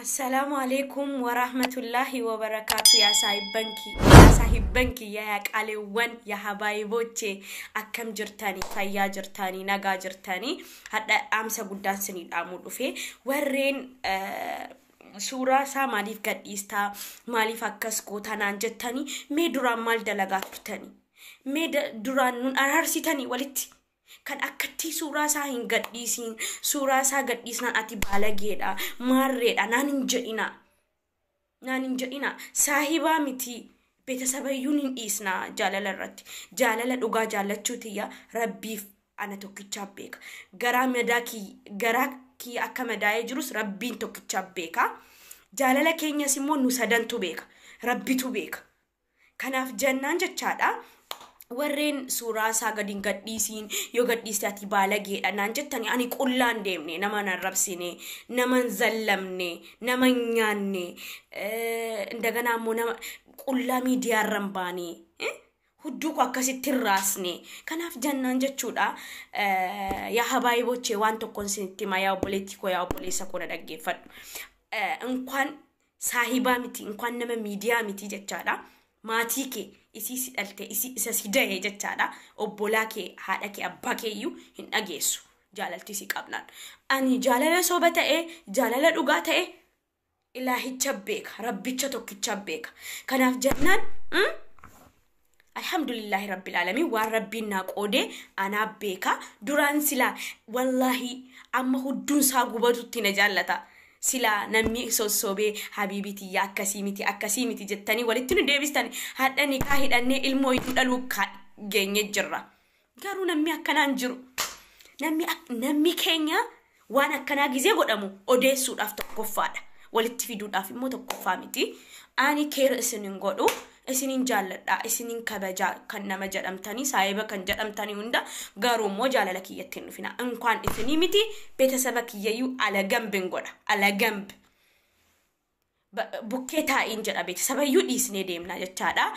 Assalaamu alaikum warahmatullahi wabarakaatu. Yaa saahibban kiyya, yaa qaaleewwan, yaa habaayiboche, akkam jirtanii? Fayyaa jirtanii? Nagaa jirtanii? Hadha dhaamsa guddaan sinii dhaamuu dhufe. Warreen suuraa isaa maaliif gadhiistaa, maaliif akkas gootaa naan jettanii, mee duraan maal dalagaa turtanii? Mee duraan nun araarsitanii walitti? Kan akkatti suuraa isaa hin gadhiisiin, suuraa isaa gadhiisnaan ati baalageedha, maarreedha naan hin jedhina, naan hin jedhina. Saahibaa miti, beetasabayyuun hin dhiisna. Jaalala irratti, jaalala dhugaa jaallachuu tiyya rabbiif ana tokkichaa beeka. Garaa madaa, garaa kiyya akka madaa'ee jirus rabbiin tokkichaa beeka. Jaalala keenyas immoo nu sadantu beeka, rabbitu beeka. Kanaaf jennaan jechaadha, warreen suuraa isaa gadi hin gadhiisiin, yoo gadhiiste ati baalageedha naan jettani, ani qullaan deemne, nama hin arrabsine, nama hin zallamne, nama hin nyaanne, indaganaa immoo nama qullaa miidiyaarra hin baane, hudduu koo akkasitti hin raasne. Kanaaf jennaan jechuudha, yaa habaayii bochee, waan tokkoon isinitti hima. Yaa obboleettii koo, yaa obboleessa koo, na dhaggeeffadhu. Inkwaan saahibaa miti, inkwaan nama miidiyaa miti jechaadha, maatii kee isii si dhalte, isii isa si dahe jechaadha, obbolaa kee, haadha kee, abbaa kee iyyuu hin dhageessu jaalalti si qabnaan. Ani jaalala soba ta'e, jaalala dhugaa ta'e ilaahicha beeka, rabbicha tokkicha beeka. Kanaaf jennaan, alhamdulillahi rabbil alamin, waan rabbiin naa qoodee anaa beeka. Duraan silaa wallaahi amma hudduun isaa gubatutti na jaallata. Silaa namni sossobee habiibii tiyya akkasii miti, akkasii miti jettanii walitti nu deebistani, hadha nikaa hidhannee ilmoo iyyuu dhaluu geenye jirra. Garuu namni akkanaan jiru. Namni keenya waan akkanaa gizee godhamu odeessuudhaaf tokkoffaadha. Walitti fiduudhaaf immoo tokkoffaa miti. Ani keera isin hin godhu. Isinin jaalladha, isinin kabajaa kan nama jedhamtanii, saahiba kan jedhamtanii hunda, garuu immoo jaalala kiyyatti hin dhufina. Inkwaan isinii miti, beetasaba kiyyayyuu alagambin godha. Alagamb. Bukkee taa'iin jedha, beeksisabayyuu dhiisnee deemna jechaadha.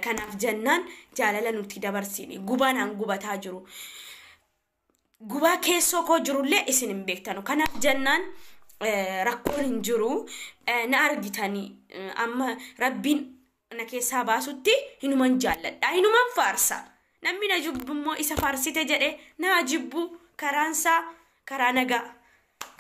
Kanaaf jennaan jaalala nuti dabarsine gubaan an gubataa jiru. Gubaa keessoo koo jirullee isin hin beektanu. Kanaaf jennaan rakkoon hin jiru. Na argitanii, amma rabbiin na keessaa baasutti hinuman jaalladha. Hinuman faarsa. Namni na jibbu immoo isa faarsite jedhe naa jibbu, karaansaa karaa nagaa.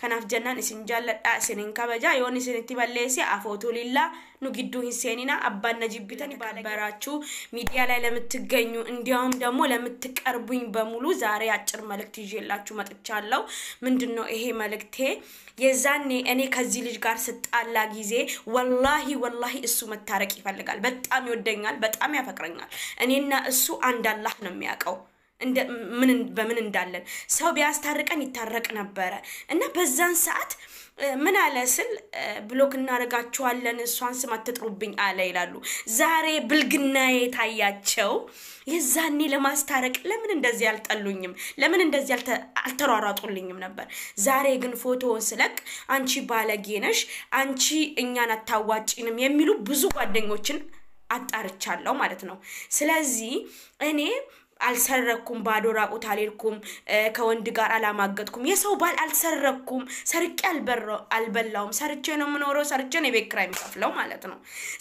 Kanaaf jennaan isin jaalladha, isin hin kabajaa. Yoon isinitti balleesse afootulillaa, nu gidduu hin seenina. Abbaan na jibbitani baraachuu ሚዲያ ላይ ለምትገኙ እንዲያውም ደግሞ ለምትቀርቡኝ በሙሉ ዛሬ አጭር መልእክት ይዤላችሁ መጥቻለሁ። ምንድን ነው ይሄ መልእክቴ? የዛኔ እኔ ከዚህ ልጅ ጋር ስጣላ ጊዜ ወላሂ ወላሂ እሱ መታረቅ ይፈልጋል። በጣም ይወደኛል፣ በጣም ያፈቅረኛል። እኔና እሱ አንድ አላህ ነው የሚያውቀው በምን እንዳለን። ሰው ቢያስታርቀን ይታረቅ ነበረ። እና በዛን ሰዓት ምን አለ ስል ብሎክ እናደርጋችኋለን፣ እሷን ስም አትጥሩብኝ አለ ይላሉ። ዛሬ ብልግናዬ ታያቸው። የዛኔ ለማስታረቅ ለምን እንደዚህ አልጠሉኝም? ለምን እንደዚህ አልተሯሯጡልኝም ነበር? ዛሬ ግን ፎቶውን ስለቅ አንቺ ባለጌ ነሽ፣ አንቺ እኛን አታዋጪንም የሚሉ ብዙ ጓደኞችን አጣርቻለሁ ማለት ነው። ስለዚህ እኔ አልሰረኩም፣ ባዶ ራቁት አልሄድኩም፣ ከወንድ ጋር አላማገጥኩም፣ የሰው ባል አልሰረኩም፣ ሰርቄ አልበላውም፣ ሰርቼ ነው የምኖረው፣ ሰርቼ ነው የቤት ኪራይ የምከፍለው ማለት ነው።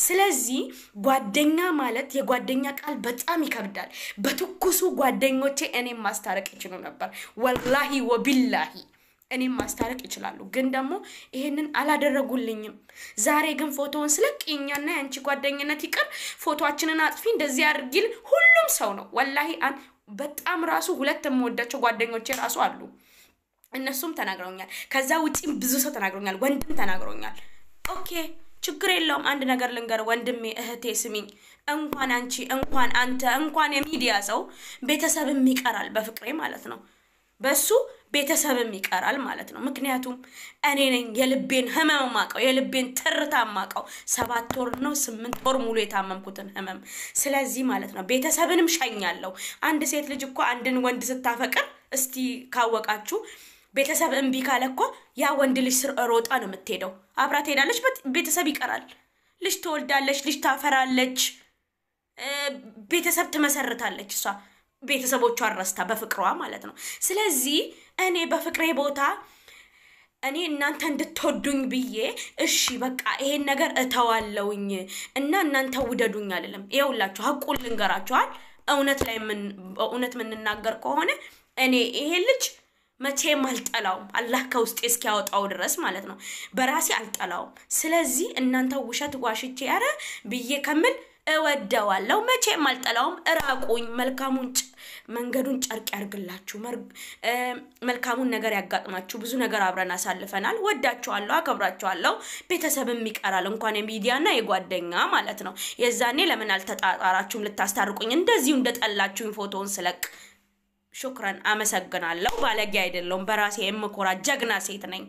ስለዚህ ጓደኛ ማለት የጓደኛ ቃል በጣም ይከብዳል። በትኩሱ ጓደኞቼ እኔም ማስታረቅ ይችሉ ነበር። ወላሂ ወቢላሂ እኔም ማስታረቅ ይችላሉ። ግን ደግሞ ይሄንን አላደረጉልኝም። ዛሬ ግን ፎቶውን ስለቅ የኛና የአንቺ ጓደኝነት ይቅር፣ ፎቶአችንን አጥፊ፣ እንደዚህ አድርጊል ሁሉም ሰው ነው። ወላሂ በጣም ራሱ ሁለት የምወዳቸው ጓደኞቼ ራሱ አሉ። እነሱም ተናግረውኛል። ከዛ ውጪም ብዙ ሰው ተናግሮኛል። ወንድም ተናግሮኛል። ኦኬ ችግር የለውም። አንድ ነገር ልንገር ወንድሜ፣ እህቴ ስሚኝ። እንኳን አንቺ፣ እንኳን አንተ፣ እንኳን የሚዲያ ሰው ቤተሰብም ይቀራል በፍቅሬ ማለት ነው። በሱ ቤተሰብም ይቀራል ማለት ነው። ምክንያቱም እኔ ነኝ የልቤን ህመም ማቀው፣ የልቤን ትርታ ማቀው፣ 7 ወር ነው 8 ወር ሙሉ የታመምኩትን ህመም። ስለዚህ ማለት ነው ቤተሰብንም ሸኛለሁ። አንድ ሴት ልጅ እኮ አንድን ወንድ ስታፈቅር እስቲ ካወቃችሁ ቤተሰብ እምቢ ካለ እኮ ያ ወንድ ልጅ ስር ሮጣ ነው የምትሄደው። አብራ ትሄዳለች፣ ቤተሰብ ይቀራል። ልጅ ትወልዳለች፣ ልጅ ታፈራለች፣ ቤተሰብ ትመሰርታለች። እሷ ቤተሰቦቿን ረስታ በፍቅሯ ማለት ነው። ስለዚህ እኔ በፍቅሬ ቦታ እኔ እናንተ እንድትወዱኝ ብዬ እሺ በቃ ይሄን ነገር እተዋለውኝ እና እናንተ ውደዱኝ አልልም። ይኸውላችሁ ሀቁን ልንገራችኋል። እውነት ላይ እውነት የምንናገር ከሆነ እኔ ይሄ ልጅ መቼም አልጠላውም፣ አላህ ከውስጤ እስኪያወጣው ድረስ ማለት ነው። በራሴ አልጠላውም። ስለዚህ እናንተ ውሸት ዋሽቼ ያረ ብዬ ከምል እወደዋለሁ፣ መቼም አልጠላውም። እራቁኝ። መልካሙን መንገዱን ጨርቅ ያርግላችሁ፣ መልካሙን ነገር ያጋጥማችሁ። ብዙ ነገር አብረን አሳልፈናል። ወዳችኋለሁ፣ አከብራችኋለሁ። ቤተሰብም ይቀራል እንኳን የሚዲያና የጓደኛ ማለት ነው። የዛኔ ለምን አልተጣጣራችሁም ልታስታርቁኝ? እንደዚሁ እንደጠላችሁኝ ፎቶውን ስለቅ። ሹክረን፣ አመሰግናለሁ። ባለጌ አይደለሁም። በራሴ የምኮራ ጀግና ሴት ነኝ።